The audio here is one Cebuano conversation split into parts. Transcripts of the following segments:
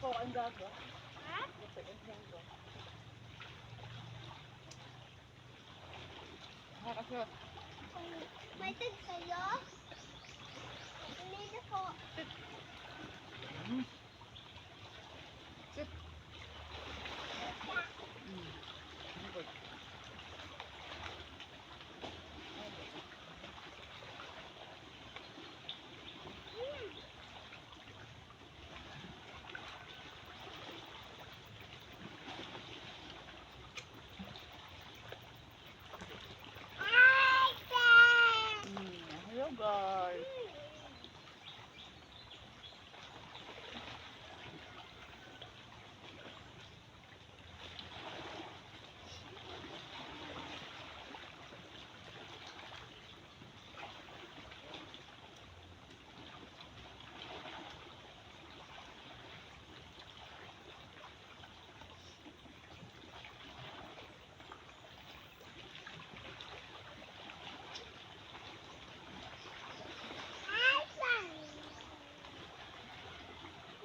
Dako ang gago. Ha? Dako ang gago. Ha, kasi May tag sa'yo? Hindi na po. Sit. Good. Ay, Hello, guys.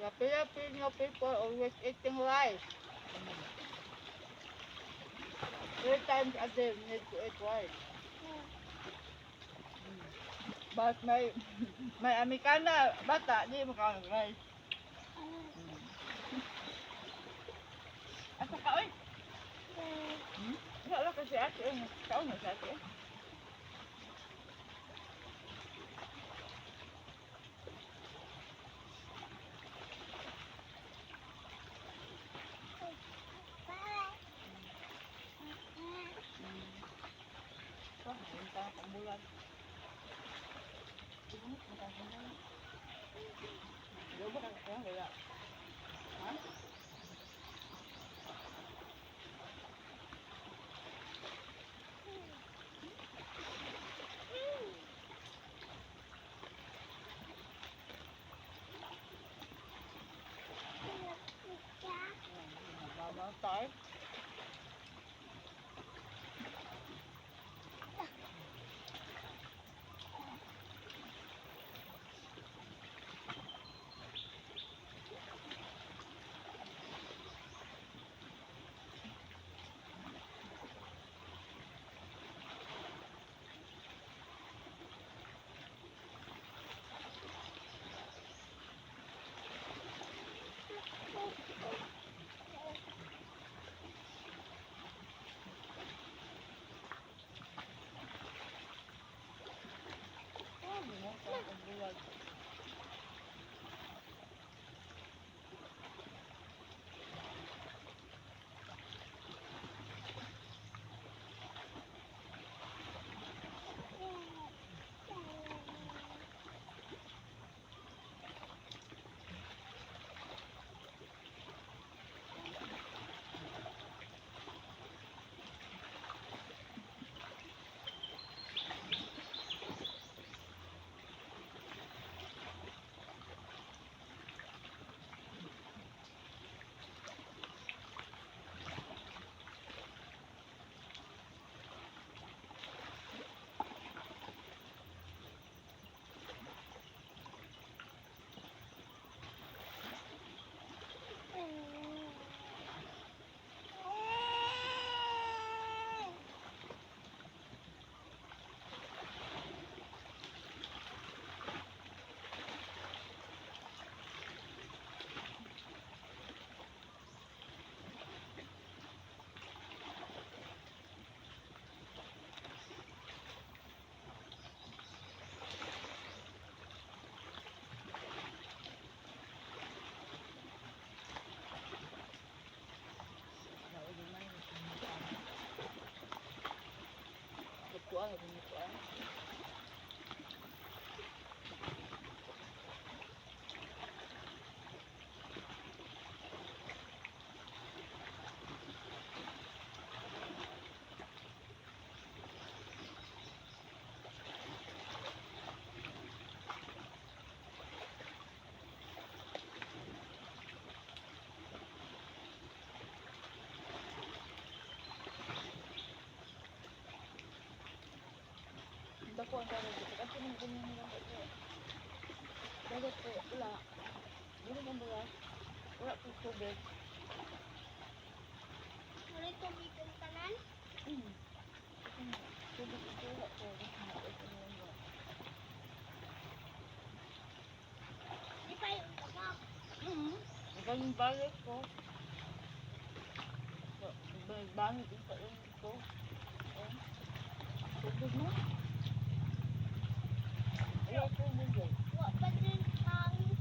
The Filipino people always eating rice. Three times a day we need to eat rice. But may Amerikana bata, di mo kaon rice. Asa ka, oy? Hmm? Wala kasi ate, eh. Kaon na si ate, eh. Wah, hinta ang bulan. Wala ka kaya wala. Ha? Mama tayo. Oh, binuka ang bulan. Nagkuan, nagkuan. Dako ang dagat dito. Kasi nung ganyan lang ito. Dagat po, wala. Ganun ang bulas. Wala ko tubig. Wala tubig ang tanan. Tubig ito, wala ko. Di pa yung tabak. Ganun balik ko. Bangit yung kain ko. Eh, tubig mo? Wala tubig eh. Wa pa din hangin.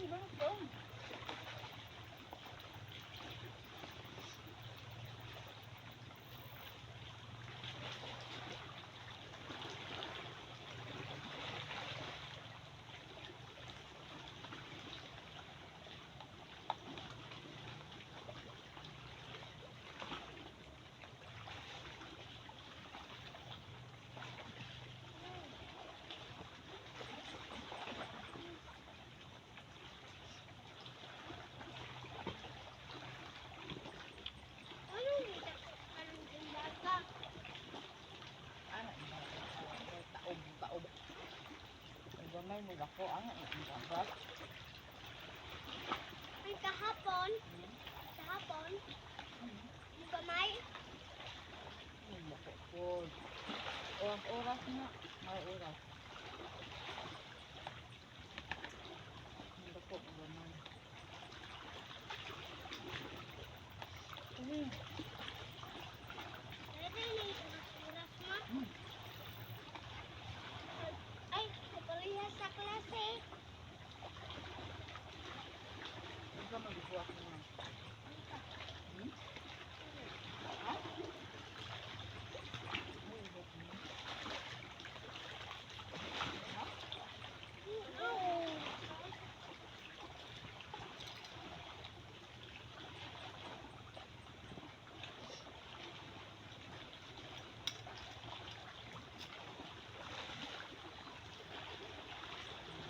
Bakit ba? Anong dito? Anong tindaga? Ana, taob, taob. Ang gamay mo dako, ana, ang dagat. Ay, kahapon. Kahapon. Yung gamay. Ang dako po. Oras, oras na. May oras. Ang dako, ang gamay. Pwede na yung oras-oras ma. Ay, kapalihan sa klase. Huwag ka mag-ibuwak na. Hmm? Ha? Ay, ibuwak mo. Oo.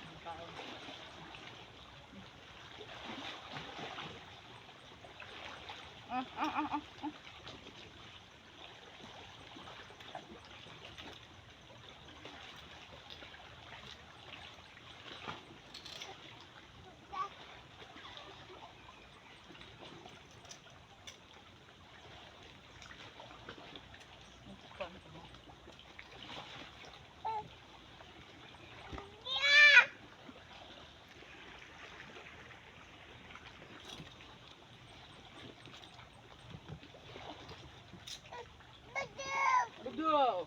Ang tao. Ah, ah, ah, ah, ah. Nagkukuhan ka ba? Yeah! Budo!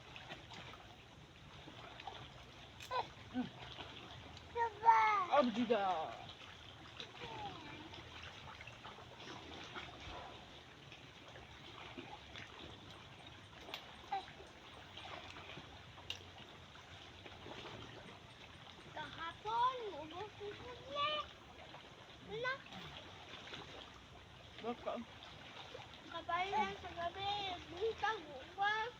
Abjuda! Kahapon, ubos ni Sudle. Wala, Baka. kabayan sa gabi, buntag, ubos.